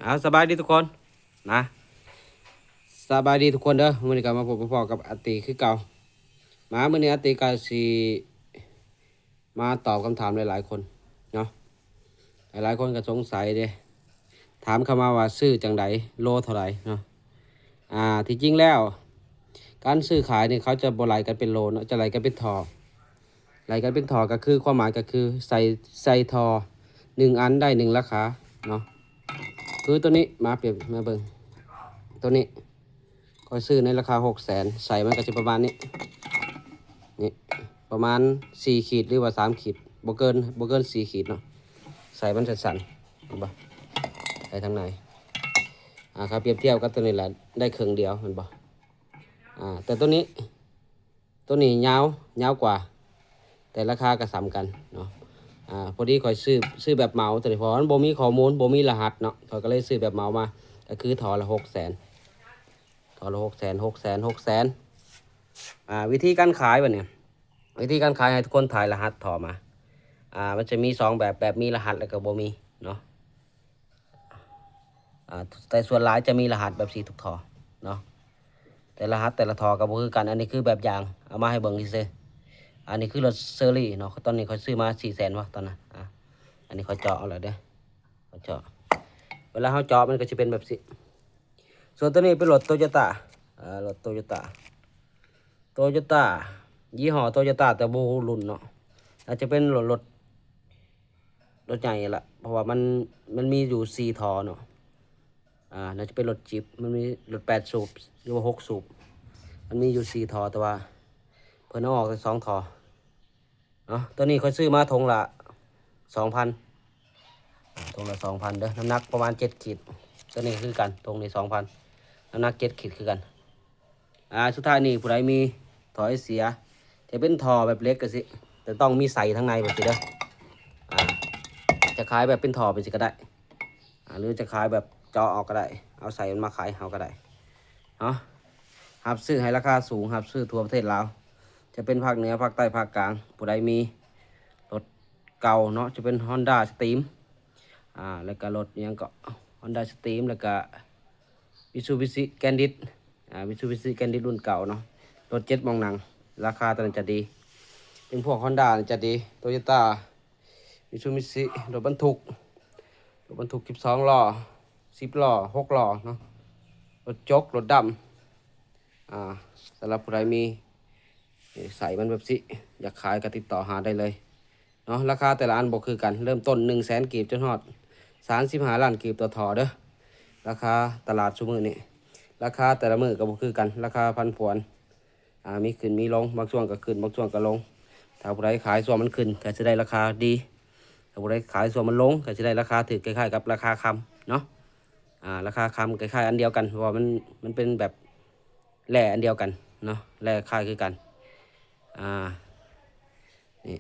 ເອົາ ສະບາຍດີທຸກຄົນນະ ສະບາຍດີທຸກຄົນເດີ. ມື້ນີ້ກໍມາພົບມາພໍ້ກັບອາຕີຄືເກົ່າ. ມາ ມື້ນີ້ອາຕີກໍຊິມາຕອບຄຳຖາມຫຼາຍໆຄົນເນາະ. ຫຼາຍໆຄົນກໍສົງໄສເດ້ ຖາມເຂົ້າມາວ່າຊື້ຈັ່ງໃດ ໂລເທົ່າໃດເນາະ. ອ່າ ທີ່ຈິງແລ້ວ ການຊື້ຂາຍນີ້ເຂົາຈະບໍ່ໄລ່ກັນເປັນໂລເນາະ ຈະໄລ່ກັນເປັນທໍ່. ໄລ່ກັນເປັນທໍ່ກໍຄື ຄວາມໝາຍກໍຄືໃສ່ ໃສ່ທໍ່ໜຶ່ງອັນໄດ້ໜຶ່ງລາຄາເນາະ. ຄືໂຕນີ້ ມາປ່ຽນມາເບິ່ງ ໂຕນີ້ຂ້ອຍຊື້ໃນລາຄາຫົກແສນ ໃສ່ມັນກໍຊິປະມານນີ້ ນີ້ ປະມານສີ່ຂີດ ຫຼືວ່າສາມຂີດ ບໍ່ເກີນ ບໍ່ເກີນສີ່ຂີດເນາະ. ໃສ່ມັນສັ້ນໆ ເຫັນບໍ່ ໃສ່ທາງໃນ. ອ່າ ຖ້າປຽບທຽບກັບໂຕນີ້ລະ ໄດ້ເຄິ່ງດຽວ ແມ່ນບໍ່? ອ່າ ແຕ່ໂຕນີ້ ໂຕນີ້ຍາວ ຍາວກວ່າ ແຕ່ລາຄາກໍສ່ຳກັນເນາະ. ອ່າ ພໍດີຂ້ອຍຊື້ ຊື້ແບບເໝົາໂຕນີ້ ເພາະວ່າມັນບໍ່ມີຂໍ້ມູນ ບໍ່ມີລະຫັດເນາະ ຂ້ອຍກໍເລີຍຊື້ແບບເໝົາມາ ກໍຄືທໍ່ລະຫົກແສນ ທໍ່ລະຫົກແສນ ຫົກແສນ ຫົກແສນ. ອ່າ ວິທີການຂາຍບັດນີ້ ວິທີການຂາຍໃຫ້ທຸກຄົນຖ່າຍລະຫັດທໍ່ມາ. ອ່າ ມັນຈະມີສອງແບບ ແບບມີລະຫັດ ແລ້ວກໍບໍ່ມີເນາະ. ອ່າ ແຕ່ສ່ວນຫຼາຍຈະມີລະຫັດແບບຊີ້ທຸກທໍ່ເນາະ. ແຕ່ລະຫັດແຕ່ລະທໍ່ກໍບໍ່ຄືກັນ. ອັນນີ້ຄືແບບຢ່າງ ເອົາມາໃຫ້ເບິ່ງຊື່ໆ. ອັນນີ້ຄືລົດເຊີຣີເນາະ ຕອນນີ້ຂ້ອຍຊື້ມາສີ່ແສນວະ ຕອນນັ້ນ. ອ່າ ອັນນີ້ຂ້ອຍເຈາະເອົາແລ້ວເດີ ຂ້ອຍເຈາະ. ເວລາເຮົາເຈາະມັນກໍຈະເປັນແບບຊີ້. ສ່ວນໂຕນີ້ເປັນລົດໂຕໂຍຕ້າ ເອີ ລົດໂຕໂຍຕ້າ ໂຕໂຍຕ້າ ຍີ່ຫໍ້ໂຕໂຍຕ້າ ແຕ່ບໍ່ຮູ້ລຸ້ນເນາະ. ອາດຈະເປັນລົດ ລົດ ລົດໃຫຍ່ລະ ເພາະວ່າມັນ ມັນມີຢູ່ສີ່ທໍ່ເນາະ. ອ່າ ໜ້າຈະເປັນລົດຈິບ ມັນມີລົດແປດສູບ ຫຼືວ່າຫົກສູບ ມັນມີຢູ່ສີ່ທໍ່ ແຕ່ວ່າເພິ່ນເອົາອອກແຕ່ສອງທໍ່ເນາະ. ໂຕນີ້ຂ້ອຍຊື້ມາຖົງລະສອງພັນ ອ່າ ຖົງລະສອງພັນເດີ ນ້ຳໜັກປະມານເຈັດຂີດ. ໂຕນີ້ຄືກັນ ຖົງນີ້ສອງພັນ ນ້ຳໜັກເຈັດຂີດຄືກັນ. ອ່າ ສຸດທ້າຍນີ້ ຜູ້ໃດມີທໍ່ເອເຊຍ ຈະເປັນທໍ່ແບບເຫຼັກຈັ່ງຊີ້ ແຕ່ຕ້ອງມີໄສ້ທາງໃນແບບຊີ້ເດີ. ອ່າ ຈະຂາຍແບບເປັນທໍ່ແບບຊີ້ກໍໄດ້ ອ່າ ຫຼືຈະຂາຍແບບເຈາະອອກກໍໄດ້ ເອົາໄສ້ມັນມາຂາຍເຮົາກໍໄດ້ເນາະ. ຮັບຊື້ໃຫ້ລາຄາສູງ ຮັບຊື້ທົ່ວປະເທດລາວ ຈະເປັນພາກເໜືອ ພາກໃຕ້ ພາກກາງ. ຜູ້ໃດມີລົດເກົ່າເນາະ ຈະເປັນຮອນດ້າສະຕຣີມ ອ່າ ແລ້ວກໍລົດຫຍັງເກາະ ຮອນດ້າສະຕຣີມ ແລ້ວກໍ ມິດຊູບິຊິແກນດິດ ອ່າ ມິດຊູບິຊິແກນດິດລຸ້ນເກົ່າເນາະ ລົດເຈັດໝ່ອງນັ່ງ ລາຄາຕົວນັ້ນຈະດີ. ເປັນພວກຮອນດ້າຈະດີ ໂຕໂຍຕ້າ ມິດຊູບິຊິ ລົດບັນທຸກ ລົດບັນທຸກສິບສອງລໍ້ ສິບລໍ້ ຫົກລໍ້ເນາະ ລົດຈົກ ລົດດຳ. ອ່າ ສຳລັບຜູ້ໃດມີ ໃສ່ມັນແບບຊີ້ ຢາກຂາຍກໍຕິດຕໍ່ຫາໄດ້ເລີຍເນາະ. ລາຄາແຕ່ລະອັນບໍ່ຄືກັນ ເລີ່ມຕົ້ນໜຶ່ງແສນກີບ ຈົນຮອດສາມສິບຫ້າລ້ານກີບຕໍ່ທໍ່ເດີ. ລາຄາຕະຫຼາດຊຸມື້ນີ້ ລາຄາແຕ່ລະມື້ກໍບໍ່ຄືກັນ ລາຄາຜັນຜວນ ອ່າ ມີຂຶ້ນມີລົງ ບາງຊ່ວງກໍຂຶ້ນ ບາງຊ່ວງກໍລົງ. ຖ້າຜູ້ໃດຂາຍຊ່ວງມັນຂຶ້ນກໍຈະໄດ້ລາຄາດີ ຖ້າຜູ້ໃດຂາຍຊ່ວງມັນລົງກໍຈະໄດ້ລາຄາຖືກ ຄ້າຍໆກັບລາຄາຄຳເນາະ. ອ່າ ລາຄາຄຳຄ້າຍໆອັນດຽວກັນ ເພາະວ່າມັນ ມັນເປັນແບບ ແຮ່ອັນດຽວກັນເນາະ ແຮ່ຄ້າຍຄືກັນ. ອ່າ ນີ້